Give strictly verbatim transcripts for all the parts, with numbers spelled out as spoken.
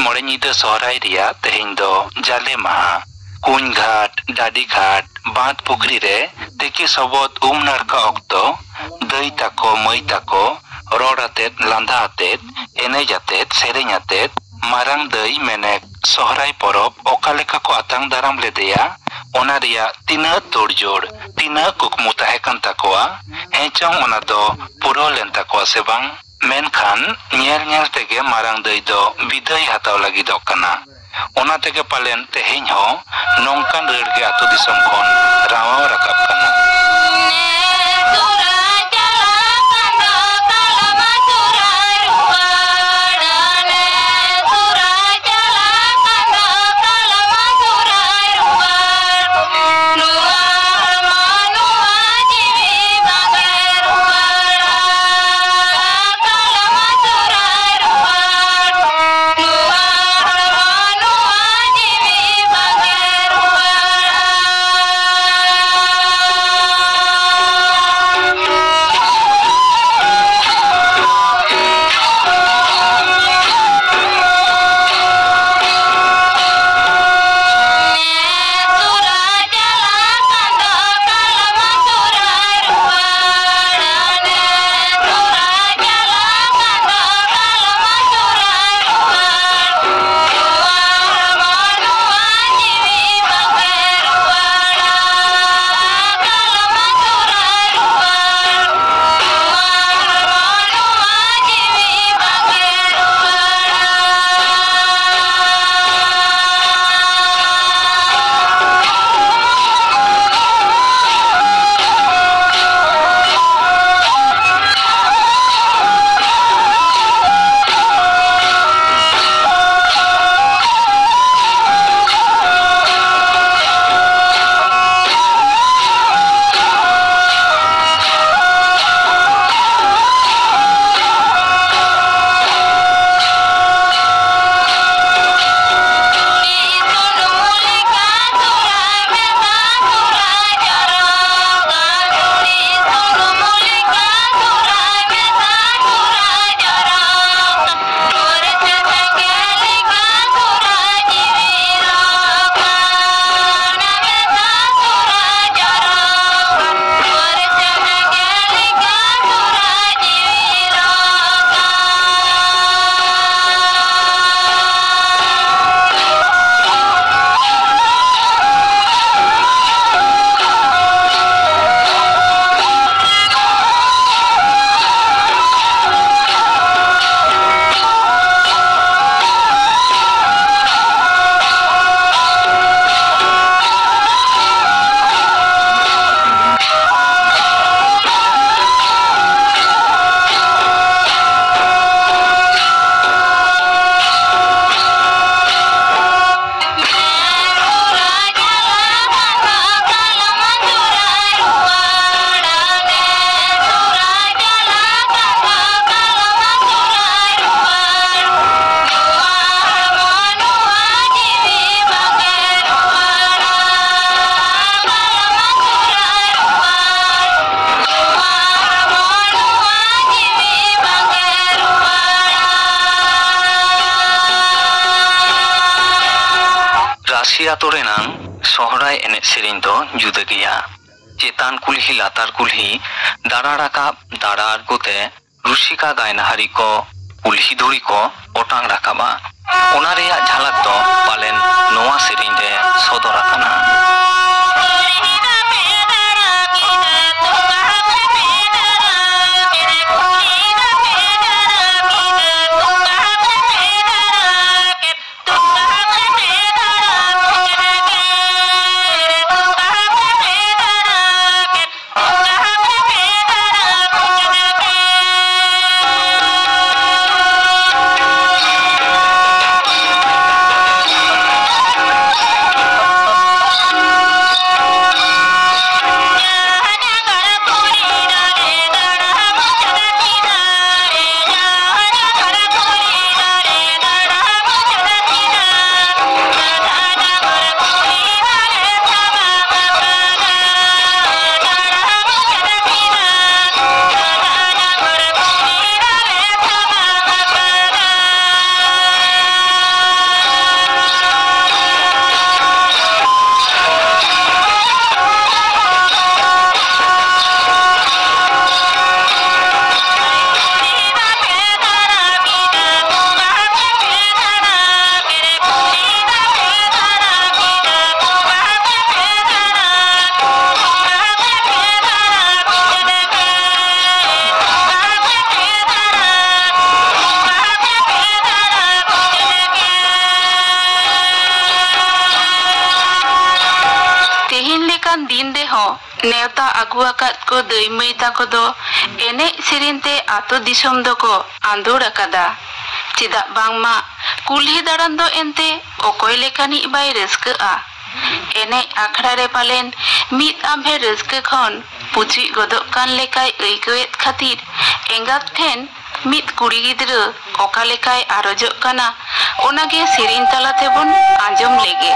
ᱢᱚᱬᱮ ᱧᱤᱫᱟᱹ ᱥᱚᱦᱨᱟᱭ ᱨᱮᱭᱟᱜ ᱛᱮᱦᱮᱧ ᱫᱚ ᱡᱟᱞᱮ ᱢᱟᱦᱟ᱾ ᱠᱩᱧ ᱜᱷᱟᱴ, ᱰᱟᱹᱰᱤ ᱜᱷᱟᱴ, ᱵᱟᱸᱫᱽ ᱯᱩᱠᱷᱨᱤ ᱨᱮ ᱛᱤᱠᱤ ᱥᱚᱵᱚᱫ ᱩᱢ ᱱᱟᱲᱠᱟ ᱚᱠᱛᱚ ᱫᱟᱹᱭ ᱛᱟᱠᱚ, ᱢᱟᱹᱭ ᱛᱟᱠᱚ ᱨᱚᱲ ᱟᱛᱮᱫ, ᱞᱟᱸᱫᱟ ᱟᱛᱮᱫ, ᱮᱱᱮᱡ ᱟᱛᱮᱫ, ᱥᱮᱨᱮᱧ ᱟᱛᱮᱫ ᱢᱟᱨᱟᱝ ᱫᱟᱹᱭ ᱢᱮᱱᱮᱠ ᱥᱚᱦᱨᱟᱭ ᱯᱚᱨᱚᱵᱽ ᱚᱠᱟ ᱞᱮᱠᱟ ᱠᱚ ᱟᱛᱟᱝ ᱫᱟᱨᱟᱢ ᱞᱮᱫᱮᱭᱟ, ᱚᱱᱟ ᱨᱮᱭᱟᱜ ᱛᱤᱱᱟᱹᱜ ᱛᱳᱲᱡᱳᱲ, ᱛᱤᱱᱟᱹᱜ ᱠᱩᱠᱢᱩ ᱛᱟᱦᱮᱸ ᱠᱟᱱ ᱛᱟᱠᱚᱣᱟ, ᱦᱮᱸ ᱪᱚᱝ ᱚᱱᱟ ᱫᱚ ᱯᱩᱨᱟᱹᱣ ᱞᱮᱱ ᱛᱟᱠᱚᱣᱟ ᱥᱮ ᱵᱟᱝ? ᱢᱮᱱᱠᱷᱟᱱ ᱧᱮᱞ ᱧᱮᱞ ᱛᱮᱜᱮ ᱢᱟᱨᱟᱝ ᱫᱟᱹᱭ ᱫᱚ ᱵᱤᱫᱟᱹᱭ ᱦᱟᱛᱟᱣ ᱞᱟᱹᱜᱤᱫᱚᱜ ᱠᱟᱱᱟ᱾ ᱚᱱᱟ ᱛᱮᱜᱮ ᱯᱟᱞᱮᱱ ᱛᱮᱦᱮᱧ ᱦᱚᱸ ᱱᱚᱝᱠᱟᱱ ᱨᱟᱹᱲ ᱜᱮ ᱟᱹᱛᱩ ᱫᱤᱥᱚᱢ ᱠᱷᱚᱱ ᱨᱟᱶᱟᱣ ᱨᱟᱠᱟᱵ ᱠᱟᱱᱟ᱾ ᱪᱮ ᱟᱛᱳ ᱨᱮᱱᱟᱝ ᱥᱚᱦᱨᱟᱭ ᱮᱱᱮᱡ ᱥᱮᱨᱮᱧ ᱫᱚ ᱡᱩᱫᱟᱹ ᱜᱮᱭᱟ᱾ ᱪᱮᱛᱟᱱ ᱠᱩᱞᱦᱤ ᱞᱟᱛᱟᱨ ᱠᱩᱞᱦᱤ ᱫᱟᱬᱟ ᱨᱟᱠᱟᱵ ᱫᱟᱬᱟ ᱟᱬᱜᱚ ᱛᱮ ᱨᱩᱥᱤᱠᱟ ᱜᱟᱭᱱᱟᱦᱟᱨᱤ ᱠᱚ ᱠᱩᱞᱦᱤ ᱫᱷᱩᱲᱤ ᱠᱚ ᱚᱴᱟᱝ ᱨᱟᱠᱟᱵᱼᱟ᱾ ᱚᱱᱟ ᱨᱮᱭᱟᱜ ᱡᱷᱟᱞᱟᱠ ᱫᱚ ᱯᱟᱞᱮᱱ ᱱᱚᱣᱟ ᱥᱮᱨᱮᱧ ᱨᱮ ᱥᱚᱫᱚᱨ ᱟᱠᱟᱱᱟ᱾ ᱛᱮᱦᱮᱧ ᱞᱮᱠᱟᱱ ᱫᱤᱱ ᱨᱮᱦᱚᱸ ᱱᱮᱣᱛᱟ ᱟᱹᱜᱩ ᱟᱠᱟᱫ ᱠᱚ ᱫᱟᱹᱭ ᱢᱟᱹᱭ ᱛᱟᱠᱚ ᱫᱚ ᱮᱱᱮᱡ ᱥᱮᱨᱮᱧ ᱛᱮ ᱟᱛᱳ ᱫᱤᱥᱚᱢ ᱫᱚᱠᱚ ᱟᱸᱫᱳᱲ ᱟᱠᱟᱫᱟ᱾ ᱪᱮᱫᱟᱜ ᱵᱟᱝᱢᱟ ᱠᱩᱞᱦᱤ ᱫᱟᱬᱟᱱ ᱫᱚ ᱮᱱᱛᱮ ᱚᱠᱚᱭ ᱞᱮᱠᱟᱱᱤᱡ ᱵᱟᱭ ᱨᱟᱹᱥᱠᱟᱹᱜᱼᱟ? ᱮᱱᱮᱡ ᱟᱠᱷᱲᱟ ᱨᱮ ᱯᱟᱞᱮᱱ ᱢᱤᱫ ᱟᱢᱵᱷᱮ ᱨᱟᱹᱥᱠᱟᱹ ᱠᱷᱚᱱ ᱯᱩᱪᱩᱡ ᱜᱚᱫᱚᱜ ᱠᱟᱱ ᱞᱮᱠᱟᱭ ᱟᱹᱭᱠᱟᱹᱣᱮᱫ ᱠᱷᱟᱹᱛᱤᱨ ᱮᱸᱜᱟᱛ ᱴᱷᱮᱱ ᱢᱤᱫ ᱠᱩᱲᱤ ᱜᱤᱫᱽᱨᱟᱹ ᱚᱠᱟ ᱞᱮᱠᱟᱭ ᱟᱨᱚᱡᱚᱜ ᱠᱟᱱᱟ, ᱚᱱᱟᱜᱮ ᱥᱮᱨᱮᱧ ᱛᱟᱞᱟ ᱛᱮᱵᱚᱱ ᱟᱸᱡᱚᱢ ᱞᱮᱜᱮ᱾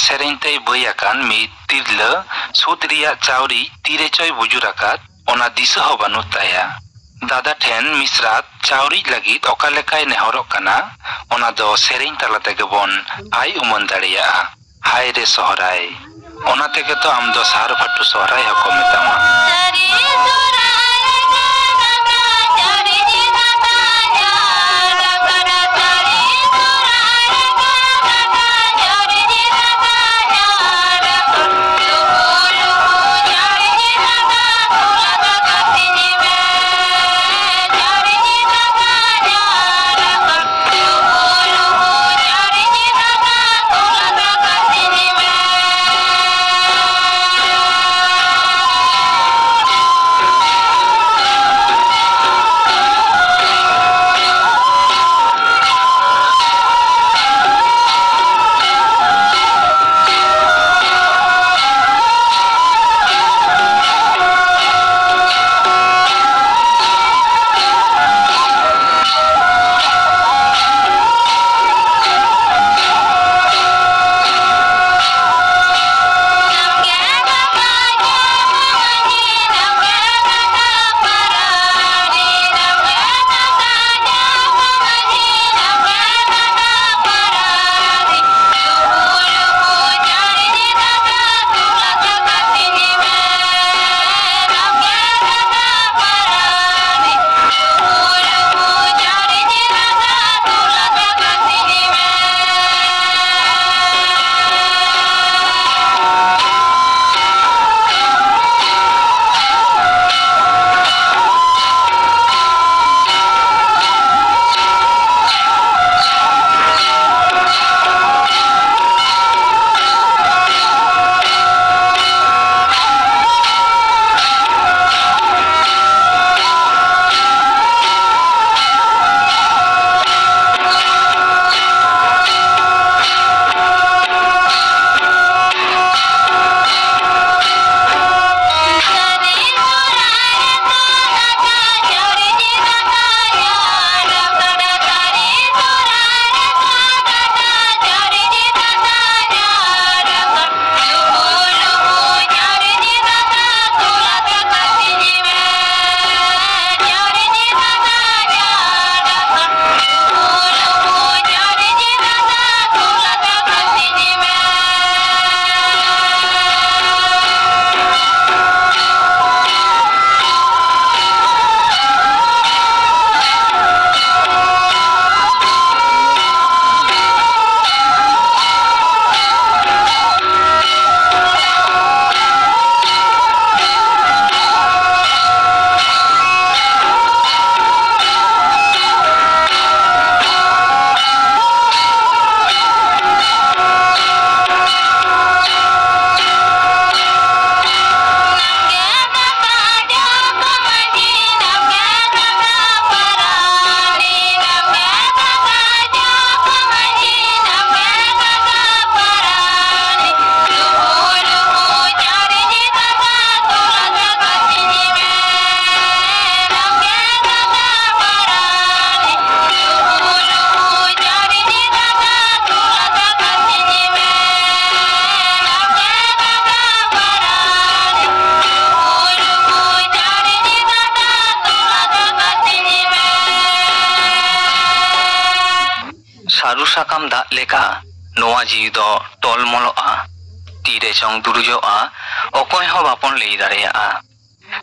ᱥᱮᱨᱮᱧ ᱛᱮᱭ ᱵᱟᱹᱭ ᱟᱠᱟᱱ ᱢᱤᱫ ᱛᱤᱨᱞᱟᱹ ᱥᱩᱫ ᱨᱮᱭᱟᱜ ᱪᱟᱣᱨᱤᱡ ᱛᱤᱨᱮ ᱪᱚᱭ ᱵᱩᱡᱩᱨ ᱟᱠᱟᱫ, ᱚᱱᱟ ᱫᱤᱥᱟᱹ ᱦᱚᱸ ᱵᱟᱹᱱᱩᱜ ᱛᱟᱭᱟ᱾ ᱫᱟᱫᱟ ᱴᱷᱮᱱ ᱢᱤᱥᱨᱟᱛ ᱪᱟᱣᱨᱤᱡ ᱞᱟᱹᱜᱤᱫ ᱚᱠᱟ ᱞᱮᱠᱟᱭ ᱱᱮᱦᱚᱨᱚᱜ ᱠᱟᱱᱟ, ᱚᱱᱟ ᱫᱚ ᱥᱮᱨᱮᱧ ᱛᱟᱞᱟ ᱛᱮᱜᱮ ᱵᱚᱱ ᱟᱭ ᱩᱢᱟᱹᱱ ᱫᱟᱲᱮᱭᱟᱜᱼᱟ᱾ ᱦᱟᱭ ᱨᱮ ᱥᱚᱦᱨᱟᱭ, ᱚᱱᱟ ᱛᱮᱜᱮ ᱛᱚ ᱟᱢ ᱫᱚ ᱥᱟᱨ ᱵᱷᱟᱴᱩ ᱥᱚᱦᱨᱟᱭ ᱦᱚᱸᱠᱚ ᱢᱮᱛᱟᱢᱟ᱾ ᱥᱟᱹᱨᱩ ᱥᱟᱠᱟᱢ ᱫᱟᱜ ᱞᱮᱠᱟ ᱱᱚᱣᱟ ᱡᱤᱣᱤ ᱫᱚ ᱴᱚᱞᱢᱚᱞᱚᱜᱼᱟ᱾ ᱛᱤᱨᱮ ᱪᱚᱝ ᱫᱩᱨᱩᱡᱚᱜᱼᱟ, ᱚᱠᱚᱭ ᱦᱚᱸ ᱵᱟᱵᱚᱱ ᱞᱟᱹᱭ ᱫᱟᱲᱮᱭᱟᱜᱼᱟ᱾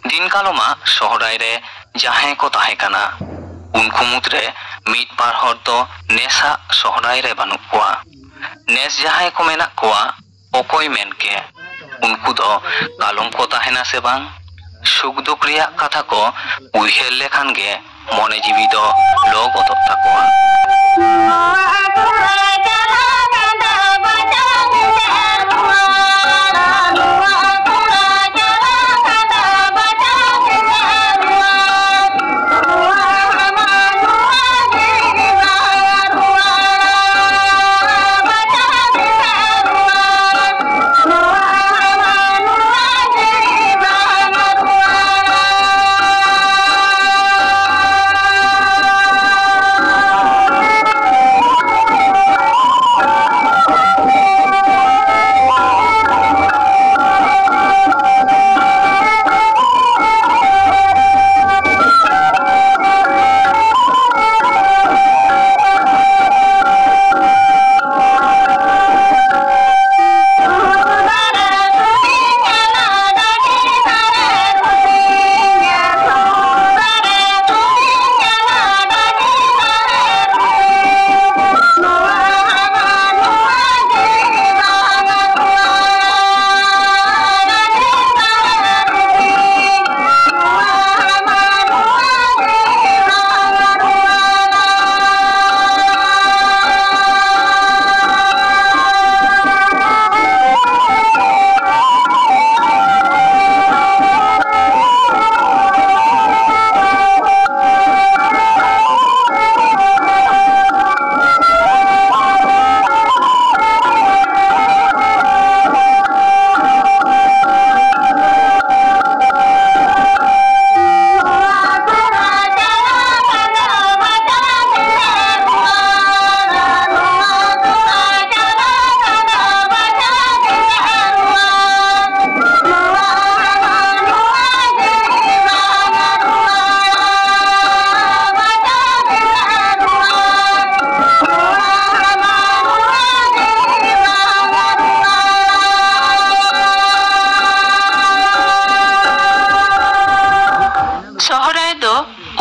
ᱫᱤᱱ ᱠᱟᱞᱚᱢᱟᱜ ᱥᱚᱦᱨᱟᱭ ᱨᱮ ᱡᱟᱦᱟᱸᱭ ᱠᱚ ᱛᱟᱦᱮᱸ ᱠᱟᱱᱟ, ᱩᱱᱠᱩ ᱢᱩᱫᱽᱨᱮ ᱢᱤᱫ ᱵᱟᱨ ᱦᱚᱲ ᱫᱚ ᱱᱮᱥᱟᱜ ᱥᱚᱦᱨᱟᱭ ᱨᱮ ᱵᱟᱹᱱᱩᱜ ᱠᱚᱣᱟ᱾ ᱱᱮᱥ ᱡᱟᱦᱟᱸᱭ ᱠᱚ ᱢᱮᱱᱟᱜ ᱠᱚᱣᱟ, ᱚᱠᱚᱭ ᱢᱮᱱ ᱠᱮ? ᱩᱱᱠᱩ ᱫᱚ ᱠᱟᱞᱚᱢ ᱠᱚ ᱛᱟᱦᱮᱱᱟ ᱥᱮ ᱵᱟᱝ? ᱥᱩᱠ ᱫᱩᱠ ᱨᱮᱭᱟᱜ ᱠᱟᱛᱷᱟ ᱠᱚ ᱩᱭᱦᱟᱹᱨ ᱞᱮᱠᱷᱟᱱ ᱜᱮ ᱢᱚᱱᱮ ᱡᱤᱣᱤ ᱫᱚ ᱞᱚ ᱜᱚᱫᱚᱜ ᱛᱟᱠᱚᱣᱟ᱾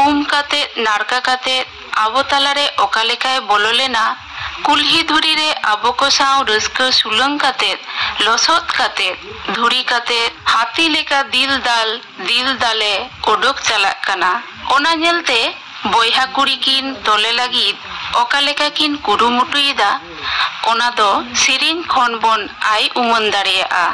ᱩᱢ ᱠᱟᱛᱮ, ᱱᱟᱲᱠᱟ ᱠᱟᱛᱮ, ᱟᱵᱚ ᱛᱟᱞᱟᱨᱮ ᱚᱠᱟ ᱞᱮᱠᱟᱭ ᱵᱚᱞᱚ ᱞᱮᱱᱟ, ᱠᱩᱞᱦᱤ ᱫᱷᱩᱲᱤ ᱨᱮ ᱟᱵᱚ ᱠᱚ ᱥᱟᱶ ᱨᱟᱹᱥᱠᱟᱹ ᱥᱩᱞᱟᱹᱝ ᱠᱟᱛᱮ, ᱞᱚᱥᱚᱫ ᱠᱟᱛᱮ, ᱫᱷᱩᱲᱤ ᱠᱟᱛᱮ, ᱦᱟᱹᱛᱤ ᱞᱮᱠᱟ ᱫᱤᱞ ᱫᱟᱞ, ᱫᱤᱞ ᱫᱟᱞᱮ ᱚᱰᱚᱠ ᱪᱟᱞᱟᱜ ᱠᱟᱱᱟ᱾ ᱚᱱᱟ ᱧᱮᱞᱛᱮ ᱵᱚᱭᱦᱟ ᱠᱩᱲᱤ ᱠᱤᱱ ᱛᱚᱞᱮ ᱞᱟᱹᱜᱤᱫ ᱚᱠᱟ ᱞᱮᱠᱟ ᱠᱤᱱ ᱠᱩᱨᱩᱢᱩᱴᱩᱭᱮᱫᱟ, ᱚᱱᱟ ᱫᱚ ᱥᱮᱨᱮᱧ ᱠᱷᱚᱱ ᱵᱚᱱ ᱟᱭ ᱩᱢᱟᱹᱱ ᱫᱟᱲᱮᱭᱟᱜᱼᱟ᱾